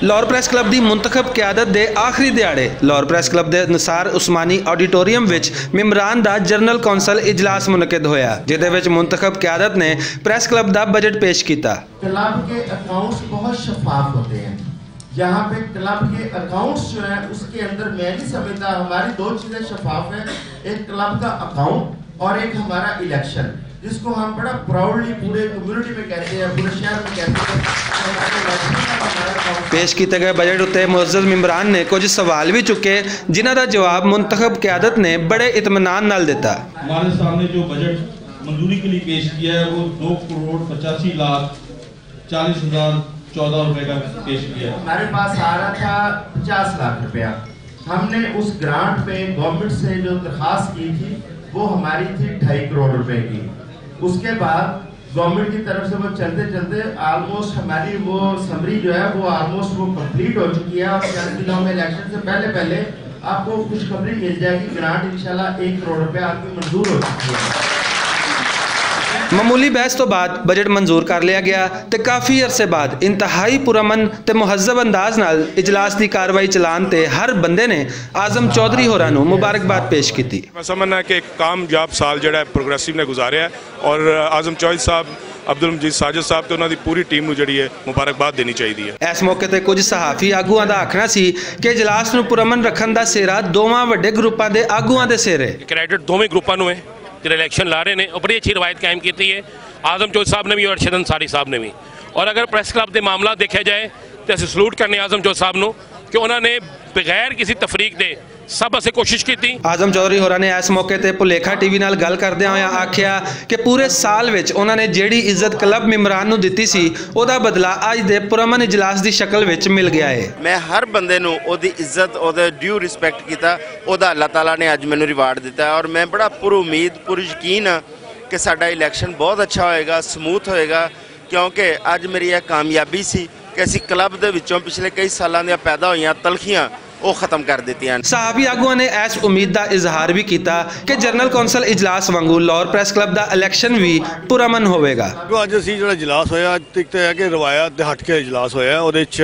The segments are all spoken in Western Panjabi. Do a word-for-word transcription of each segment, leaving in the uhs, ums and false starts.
لاہور پریس کلب دی منتخب قیادت دے آخری دیہاڑے لاہور پریس کلب دے نثار عثمانی آڈیٹوریم وچ ممبران دا جنرل کونسل اجلاس منعقد ہویا، جدے وچ منتخب قیادت نے پریس کلب دا بجٹ پیش کیتا۔ کلب کے اکاؤنٹس بہت شفاف ہوتے ہیں۔ یہاں پہ کلب کے اکاؤنٹس جو ہیں، اس کے اندر میں نہیں سمجھتا، ہماری دو چیزیں شفاف ہیں، ایک کلب کا اکاؤنٹ اور ایک ہمارا الیکشن، جس کو ہم بڑا پراؤڈلی پورے کمیونٹی میں کہتے ہیں، پورے شہر میں کہتے ہیں کہ ہمارے الیکشن کا ہمارا اکاؤنٹ۔ پیش کیتے گئے بجٹ اتے معزز ممبران نے کچھ سوال بھی چکے، جنہاں دا جواب منتخب قیادت نے بڑے اطمینان نال دتا۔ ہمارے سامنے جو بجٹ منظوری کے لیے پیش کیا ہے، وہ دو کروڑ پچاسی لاکھ چالیس ہزار چودہ روپے کا پیش کیا ہے۔ ہمارے پاس آ رہا تھا پچاس لاکھ روپیہ۔ ہم نے اس گرانٹ پہ گورنمنٹ سے جو درخواست کی تھی، وہ ہماری تھی ڈھائی کروڑ روپے کی۔ اس کے بعد گورنمنٹ کی طرف سے وہ چلتے چلتے آلموسٹ ہماری وہ سمری جو ہے، وہ آلموسٹ وہ کمپلیٹ ہو چکی ہے، اور چند دنوں میں الیکشن سے پہلے پہلے آپ کو خوشخبری مل جائے گی، گرانٹ انشاءاللہ ایک کروڑ روپے آپ کی منظور ہو چکی ہے۔ معمولی بحث تو بعد بجٹ منظور کر لیا گیا تے کافی عرصے بعد انتہائی پرامن تے مہذب انداز نال اجلاس دی کاروائی چلان تے ہر بندے نے اعظم چوہدری ہوراں نوں مبارکباد پیش کیتی۔ میں سمجھنا کہ ایک کامیاب سال جڑا ہے پروگریسو نے گزاریا ہے، اور اعظم چوہدری صاحب، عبدالمجید ساجد صاحب تے انہاں دی پوری ٹیم نوں جڑی ہے مبارکباد دینی چاہیے۔ اس موقع تے کچھ صحافی آگواں دا آکھنا سی کہ اجلاس نوں پرامن رکھن دا سیرا دوواں وڈے گروپاں دے آگواں دے سیرے۔ کریڈٹ دوویں گروپاں نوں ہے جڑے الیکشن لا رہے نے، اور بڑی اچھی روایت قائم کیتی ہے اعظم چوہدری صاحب نے بھی اور ارشد انصاری صاحب نے بھی۔ اور اگر پریس کلب دے معاملہ دیکھا جائے تو اسی سلوٹ کرنے اعظم چوہدری صاحب نوں کہ انہاں نے بغیر کسی تفریق دے سب اسے کوشش کیتی۔ اعظم چوہدری ہوراں نے اس موقع تے پلیکھا ٹی وی نال گل کردیاں ہویاں آکھیا کہ پورے سال وچ انہاں نے جیڑی عزت کلب ممبران نوں دتی سی، او دا بدلہ اج دے پرامن اجلاس دی شکل وچ مل گیا ہے۔ میں ہر بندے نوں او دی عزت، او دا ڈیو ریسپیکٹ کیتا، او دا اللہ تعالیٰ نے اج مینوں ریوارڈ دتا ہے، اور میں بڑا پر امید، پر یقین ہاں کہ ساڈا الیکشن بہت اچھا ہوئے گا، سموتھ ہوئے گا، کیونکہ اج میری یہ کامیابی سی کہ اسی کلب دے وچوں پچھلے کئی سالاں دیاں پیدا ہوئیاں تلخیاں او ختم کر دتیاں۔ صحافی آگواں نے ایس امید دا اظہار بھی کیتا کہ جنرل کونسل اجلاس وانگو لاہور پریس کلب دا الیکشن بھی پرامن ہوئے گا۔ جو اج اسی جڑا اجلاس ہویا، اج تک تے ہے کہ روایت دے ہٹ کے اجلاس ہویا ہے، اور اچ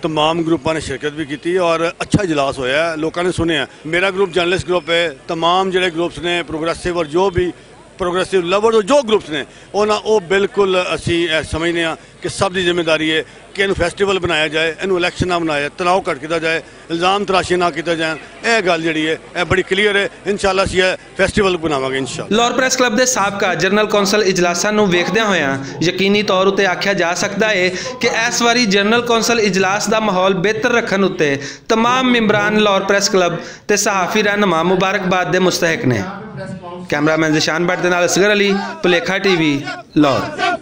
تمام گروپاں نے شرکت بھی کیتی اور اچھا اجلاس ہویا ہے، لوکاں نے سنیا ہے۔ میرا گروپ جرنلسٹ گروپ ہے، تمام جڑے گروپس نے، پروگریسو اور جو بھی پروگریسو لور جو گروپس نے، انہاں او بالکل اسی اے سمجھنے ہاں کہ سب دی ذمہ داری ہے کہ اینوں فیسٹیول بنایا جائے، اینوں الیکشن نہ بنایا جائے، تناؤ گھٹ کیتا جائے، الزام تراشی نہ کیتا جائے۔ اے گل جڑی ہے، اے بڑی کلیئر ہے۔ انشاءاللہ اسی اے فیسٹیول بناواں گے انشاءاللہ۔ لاہور پریس کلب دے سابقہ جنرل کونسل اجلاساں نوں ویکھدیاں ہویاں یقینی طور اتے آکھیا جا سکدا ہے کہ اس واری جنرل کونسل اجلاس دا ماحول بہتر رکھن اتے تمام ممبران لاہور پریس کلب تے صحافی رہنما مبارکباد دے مستحق نے۔ کیمرہ مین ذیشان بٹ دے نال اصغر علی، پلیکھا ٹی وی، لاہور۔